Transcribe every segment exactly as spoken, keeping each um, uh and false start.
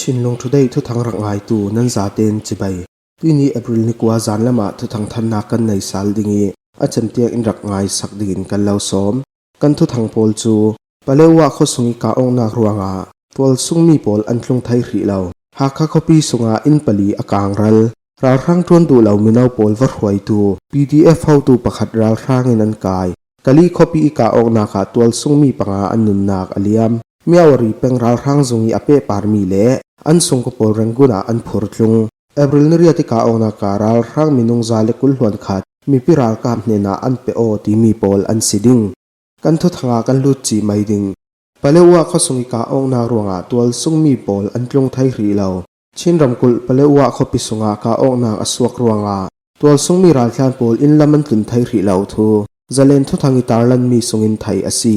Chinlung Today thuthang rak ngaitu nan zaten cibai. Tuini April ni kua zan lamah thuthang thannak kan nei sal ding i, a cem tiang in rak ngaisak dingin kan lo sawm. Kan thuthang pawl cu Paletwa khuasung i kah awknak ruangah tualsungmi pawl an tlung thei hrih lo. Hakha khuapi sungah inn pali a kangral. Ralhrang ṭuan duh lo mino pawl va hruaitu P D F hotu pakhat ralhrang in an kai. Kali khuapi i kah awknak ah tualsungmi panga an nunnak a liam. Myawaddy peng ralhrang zung i a pehparmi le an sungkua pawl Rangoon ah an phurtlung. April ni riat i kah awknak ah ralhrang minung za le kul hluan khat mipi ralkap hnenah an pe aw timi pawl an si ding. Kan thuthang ah kan lut cih mai ding. Paletwa khuasung i kah awknak ruangah tualsungmi pawl an tlung thei hrih lo. Chin ramkulh Paletwa khuapi sungah kah awknak a suak ruangah tualsungmi raltlan pawl inn lam an tlun thei hrih lo thu Zalen thuthang i tarlanmi sungin theih a si.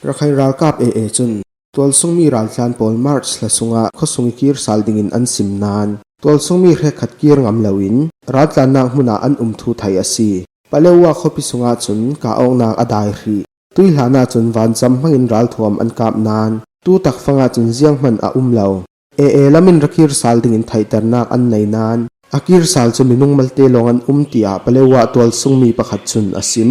Rakhine ralkap A A cun tualsungmi raltlan pawl March thla sungah khuasung i kir sal dingin an sim nain tualsungmi hrekkhat kir ngam loin raltlannak hmunah an um thu theih a si. Paletwa khuapi sungah cun kah awknak a dai hrih. Tuihlan ahcun vancam hmangin ralthuam an kap nain tu takfang ahcun zianghman a um lo. A A lamin ra kir sal dingin theihternak an nei nain a kir sal cu minung malte lawng an um, tiah Paletwa tualsungmi pakhat cun a sim.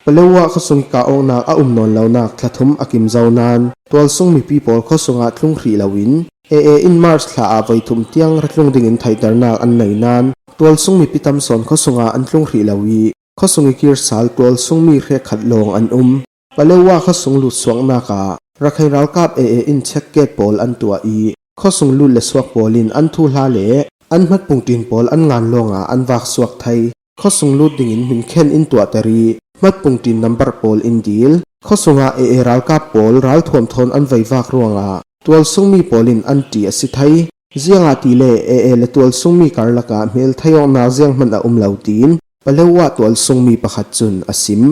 Paletwa khuasung i kah awknak a um nawn lonak thla thum a kim zo nain tualsung mipi pawl khuasung ah tlung hrih loin A A in March thla ah voi thum tiang ra tlung dingin theihternak an nei nain tualsung mipi tam sawn khuasung ah an tlung hrih lo i, khuasung i kir sal tualsungmi hrekkhat lawng an um. Paletwa khuasung lut suaknak ah Rakhine ralkap A A in check gate pawl an tuah i, khuasung lut le suak pawl in an thuhla le an hmatpung ṭin pawl an ngan lawngah an vak suak thei. Khuasung lut dingin hminkhen in tuahter i, hmatpung ṭin nambar pawl in dil. Khuasung ah A A ralkap pawl ralthuam thawn an veivak ruangah tualsungmi pawl in an ṭih a si thei. Ziangahtile A A le tualsungmi karlak ah hmelthei awknak zianghman a um lo, tiin Paletwa tualsungmi pakhat cun a sim.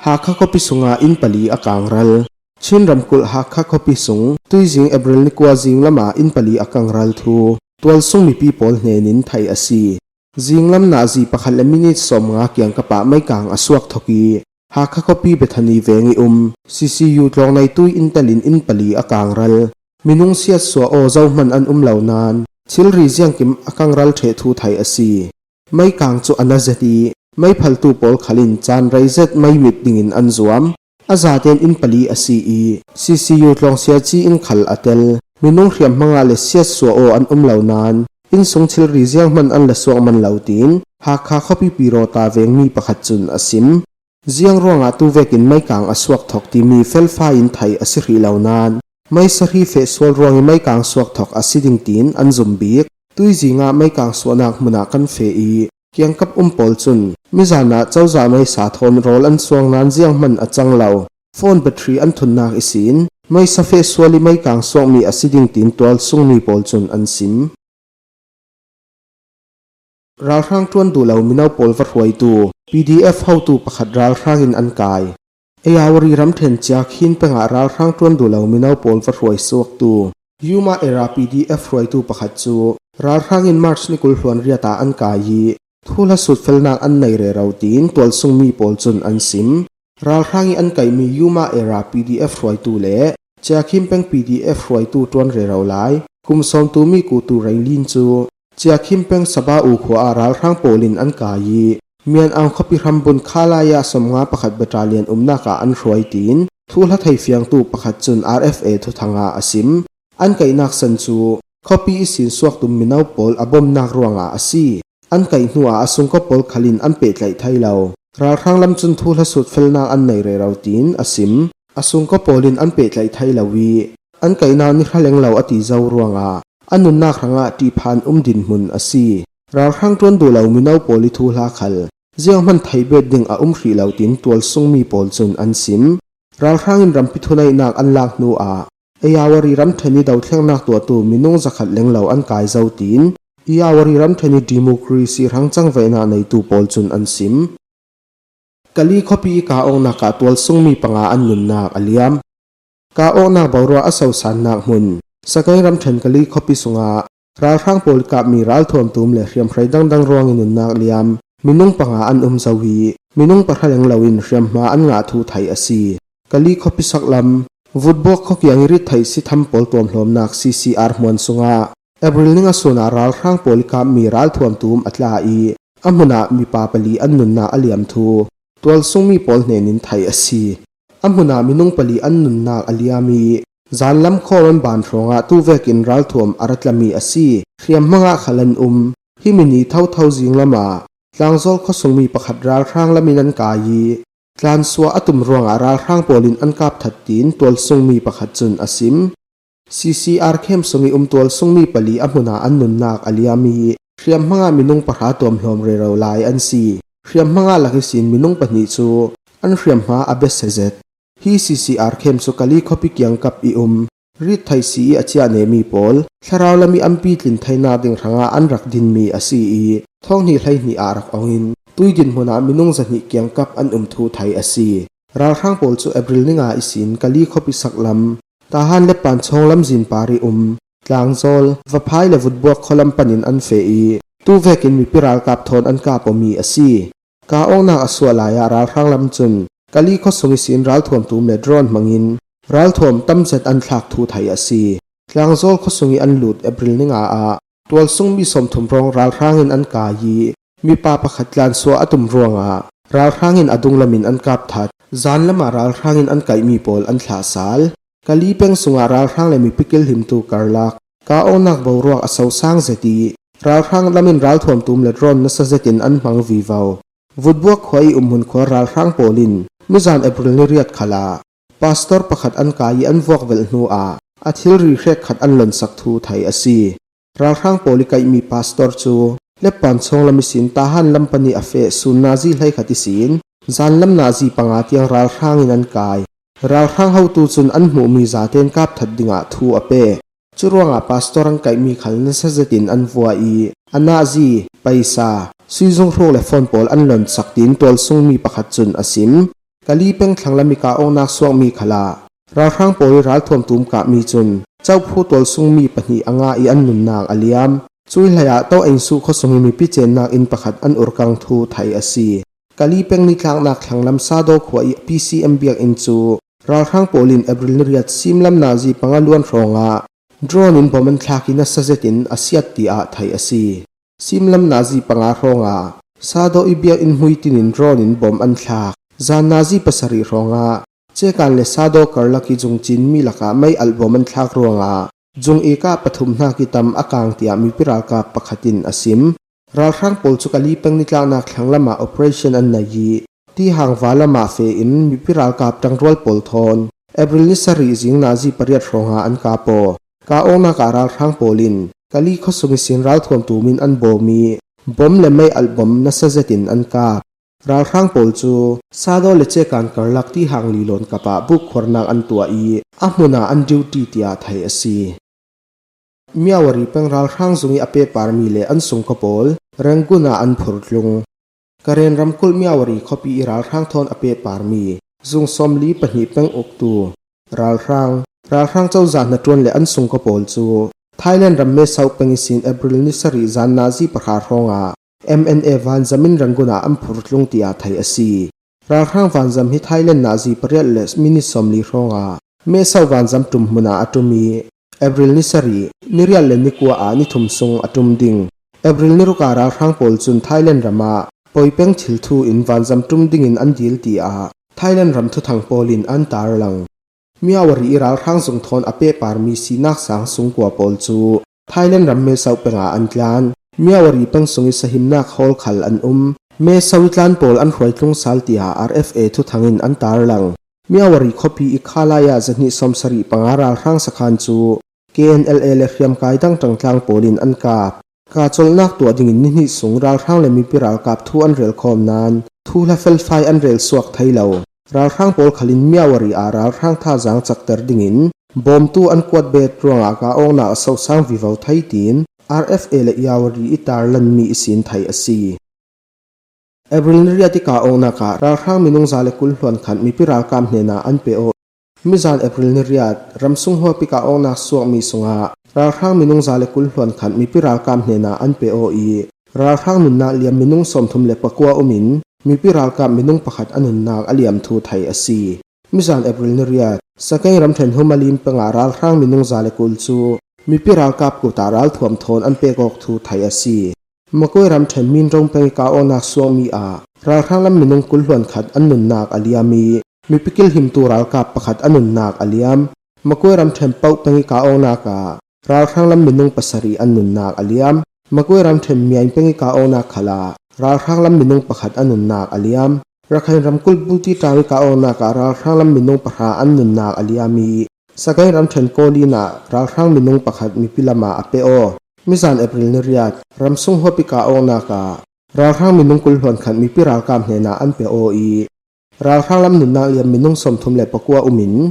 Hakha khuapi sungah inn pali a kangral. Chin ramkulh Hakha khuapi sung tuizing April ni kua zing lamah inn pali a kangral thu tualsung mipi pawl hnenin theih a si. Zinglam nazi pakhat le minit sawmnga kiangkap ah meikang a suak thawk i, Hakha khuapi Bethany veng i um C C U tlawng neitui in telin inn pali a kangral. Minung siatsuah aw zohman an um lo nain thilri ziangkim a kangral ṭheh thu theih a si. Meikang cu a na zet i, meiphaltu pawl khal in caan rei zet meimit dingin an zuam. A zaten inn pali a si i, C C U tlawng siaci in khal a tel. Minung hriamhmang ah le siatsuah aw an um lo nain innsung thilri zianghman an la suak man lo, tiin Hakha khuapi Pirota vengmi pakhat cun a sim. Ziang ruangah tu vekin meikang a suak thawk timi felfai in theih a si hrih lo nain, meisa hri feh sual ruang i meikang suak thawk a si ding, tiin an zum bik. Tuizing ah meikang suahnak hmun ah kan feh i, kiangkap um pawl cun mizan ah cozah meisa thawn rawl an suang nain zianghman a cang lo. Phone battery an thunnak ihsin meisa feh sual i meikang suakmi a si ding, tiin tualsungmi pawl cun an sim. Ralhrang ṭuan duh lo mino pawl va hruaitu P D F hotu pakhat ralhrang in an kai. Ayeyarwady ramṭhen Ciakhin peng ah ralhrang ṭuan duh lo mino pawl va hruai suaktu Yuma era P D F hruaitu pakhat cu ralhrang in March ni kul hluan riat ah an kai i, thuhla sutfelnak an nei rero, tiin tualsungmi pawl cun an sim. Ralhrang i an kaihmi Yuma era P D F hruaitu le Ciakhin peng P D F hruaitu ṭuan rero lai kum sawmtu mi kutu Raylin cu Ciakhin peng Sabau khua ah ralhrang pawl in an kai i, Myaing khuapi hrambun Khalaya sawmnga pakhat battalion umnak ah an hruai, tiin thuhla theifiangtu pakhat cun R F A thuthang ah a sim. An kaihnak san cu khuapi ihsin suak tum mino pawl a bomnak ruangah a si. An kaih hnuah a sungkua pawl khal in an pehtlaih thei lo. Ralhrang lam cun thuhla sutfelnak an nei rero, tiin a sim. A sungkua pawl in an pehtlaih thei lo i, an kaihnak ni hra leng lo a ti zo ruangah a nunnak hrangah ṭihphan um dinhmun a si. Ralhrang ṭuan duh lo mino pawl i thuhla khal zianghman theih bet ding a um hrih lo, tiin tualsungmi pawl cun an sim. Ralhrang in rampi thuneihnak an lak hnuah Ayeyarwady ramṭhen i dothlengnak tuahtu minung zakhat leng lo an kai zo, tiin Ayeyarwady ramṭhen i democracy hrang cangvenak neitu pawl cun an sim. Kali khuapi i kah awknak ah tualsungmi panga an nunnak a liam. Kah awknak boruak a sosannak hmun Sagaing ramṭhen Kali khuapi sungah ralhrang pawl i kapmi ralthuam tum le hriamhrei dangdang ruang i nunnak liam. Minung panga an um zo i, minung pahra leng lo in hriamhma an ngah thu theih a si. Kali khuapi saklam Vutbuak khuakiang i rit theih si tham pawl tuamhlawmnak C C R hmuan sungah April ni nga sunah ralhrang pawl i kapmi ralthuam tum a tla i a hmunah mipa pali an nunnak a liam thu tualsungmi pawl hnenin theih a si. A hmunah minung pali an nunnak a liam i zanlam khawm an ban hrawngah tuvekin ralthuam a ra tlami a si. Hriamhmangah khal an um. Himi ni thotho zinglamah Tlangzawl khuasungmi pakhat ralhrang lamin an kai i tlansuah a tum ruangah ralhrang pawlin an kap that tiin tualsungmi pakhat cun a sim. C C R camp sung i um tualsungmi pali a hmunah an nunnak a liam i hriamhmangah minung pahra tuamhlawm rero lai an si. Hriamhmangah lak ihsin minung pahnih cu an hriamhma a bia sezet. Hi C C R camp cu Kali khuapi kiangkap i um rit theih si i a ciahnehmi pawl thlarau lam i an pitlin theinak ding hrangah an rak dinmi a si i thawng hnih hleihnih ah rak ongin tuidin hmunah minung zahnih kiangkap an um thu theih a si. Ralhrang pawl cu April ni nga ihsin Kali khuapi saklam Tahan le Panchawng lamzin par i um Tlangzawl, Vaphai le Vutbuak khualam panin an feh i tuvekin mipi ralkap thawn an kap awmi a si. Ka awknak a suah lai ah ralhrang lam cun Kali khuasung ihsin ralthuam tum le drone hmangin ralthuam tamzet an thlak thu theih a si. Tlangzawl khuasung i an lut April ni nga ah tualsungmi sawmthum hrawng ralhrangin an kai i mipa pakhat tlansuah a tum ruangah ralhrangin a dunglamin an kap that. Zanlamah ralhrangin an kaihmi pawl an thlah sal. Kali peng sungah ralhrang le mipi kilhimtu karlak ka awknak boruak a sosang zet i ralhrang lamin ralthuam tum le drone nasa zetin an hmang vivo. Vutbuak khua i um hmun khua ralhrang pawlin nizan April ni riat khalah pastor pakhat an kai i an vuak velh hnuah a thilri hrek khat an lonsak thu theih a si. Ralhrang pawl i kaihmi pastor cu Leppan chawng lam ihsin Tahan lam pan i a feh sun nazi hleikhat ihsin zanlam nazi panga tiang ralhrangin an kai. Ralhrang hotu cun an hmuhmi zaten kap that dingah thu a pek. Curuangah pastor an kaihmi khal nasa zetin an vua i a nazi, paisa, suizung hruk le phone pawl an lonsak tiin tualsungmi pakhat cun a sim. Kali peng thlanglam i ka awknak suakmi khalah ralhrang pawl i ralthuam tum kahmi cun cophu tualsungmi pahnih a ngah i an nunnak a liam. Cui hleiah To Eng Suh khuasung i mipi cennak inn pakhat an urkang thu theih a si. Kali peng nitlaknak thlanglam Sado khua i P C M biakinn cu ralhrang pawl in April ni riat simlam nazi panga luan hrawngah drone in bom an thlak i nasa zetin a siat tiah theih a si. Simlam nazi panga hrawngah Sado i biakinn hmui tinin drone in bom an thlak. Zan nazi pasarih hrawngah Cekan le Sado karlak i zung cinmi lakah mei alh bom an thlak ruangah zung eka pathum hnak i tam a kang tiah mipi ralkap pakhat in a sim. Ralhrang pawl cu Kali peng nitlaknak thlanglamah operation an nei i Tihang va lamah fe in mipi ralkap ṭangrual pawl thawn April ni sarih zing nazi pariat hrawngah an kap aw. Ka awknak ah ralhrang pawl in Kali khuasung ihsin ralthuam tumin an bawm i bom le mei alh bom nasa zetin an kap. Ralhrang pawl cu Sado le Cekan karlak Tihang lilawn kapah bukhuarnak an tuah i a hmunah an duty tiah theih a si. Myawaddy peng ralhrang zung i a pehparmi le an sungkua pawl Rangoon ah an phurtlung. Karen ramkulh Myawaddy khuapi i ralhrang thawn a pehparmi zung sawmli pahnih peng uktu ralhrang, ralhrang cozah hnaṭuan le an sungkua pawl cu Thailand ram Mae Sot peng ihsin April ni sarih zan nazi pahra hrawngah M N A vanzam in Rangoon ah an phurtlung tiah theih a si. Ralhrang vanzam hi Thailand nazi pariat le minit sawmli hrawngah Mae Sot vanzam ṭum hmunah a ṭum i April ni sarih, ni riat le ni kua ah ni thum sung a ṭum ding. April ni ruk ah ralhrang pawl cun Thailand ram ah pawi peng thil thu in vanzam ṭum dingin an dil tiah Thailand ram thuthang pawl in an tarlang. Myawaddy i ralhrang zung thawn a pehparmi sinak sang sungkua pawl cu Thailand ram Mae Sot peng ah an tlan. Myawaddy peng sung i sahimnak hawl khal an um. Mae Sot i tlan pawl an hruaitlung sal tiah R F A thuthang in an tarlang. Myawaddy khuapi i Khalaya zahnih sawmsarih panga ralhrang sakhan cu K N L A le hriamkai dang ṭangtlang pawl in an kap. Ka colhnak tuah dingin ni hnih sung ralhrang le mipi ralkap thu an relkhawm nain thuhla felfai an rel suak thei lo. Ralhrang pawl khalin Myawaddy ah ralhrang thazaang cakter dingin bawmtu an kuat bet ruangah ka awknak a sosang vivo thei tiin R F A le Myawaddy i tarlanmi ihsin theih a si. April ni riat i ka awknak ah ralhrang minung za le kul hluan khat mipi ralkap hnenah an pe aw. Mizan April ni riat ramsung huap i ka awknak suakmi sungah ralhrang minung za le kul hluan khat mipi ralkap hnenah an pe aw i ralhrang nunnak liam minung sawmthum le pakua um in mipi ralkap minung pakhat a nunnak a liam thu theih a si. Mizan April ni riat, Sagaing ramṭhen Humalin pengah ralhrang minung za le kul cu mipi ralkap kutah ralthuam thawn an pek awk thu theih a si. Magway ramṭhen Minrong peng ih kah awknak suakmi ah ralhrang lam minung kul hluan khat an nunnak a liam ih, mipi kilhimtu ralkap pakhat a nunnak a liam. Magway ramṭhen Pauh peng ih kah awknak ah ralhrang lam minung pasarih an nunnak a liam. Magway ramṭhen Miaing peng ih kah awknak khalah ralhrang lam minung pakhat a nunnak a liam. Rakhine ramkulh Buti ṭaung ih kah awknak ah ralhrang lam minung pahra an nunnak a liam ih, Sagaing ramṭhen Kawlin ah ralhrang minung pakhat mipi lamah a pe aw. Mizan April ni riat, ramsung huap ih kah awknak ah ralhrang minung kul hluan khat mipi ralkap hnenah an pe aw ih, ralhrang lam nunnak liam minung sawmthum le pakua um in,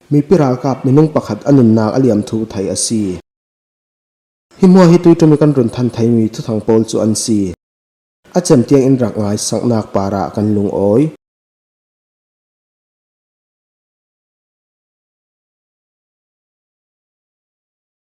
mipi ralkap minung pakhat a nunnak a liam thu theih a si. Hi hmuah hi tuiṭum ih kan run than theimi thuthang pawl cu an si. A cem tiang in rak ngaisaknak parah kan lungawi.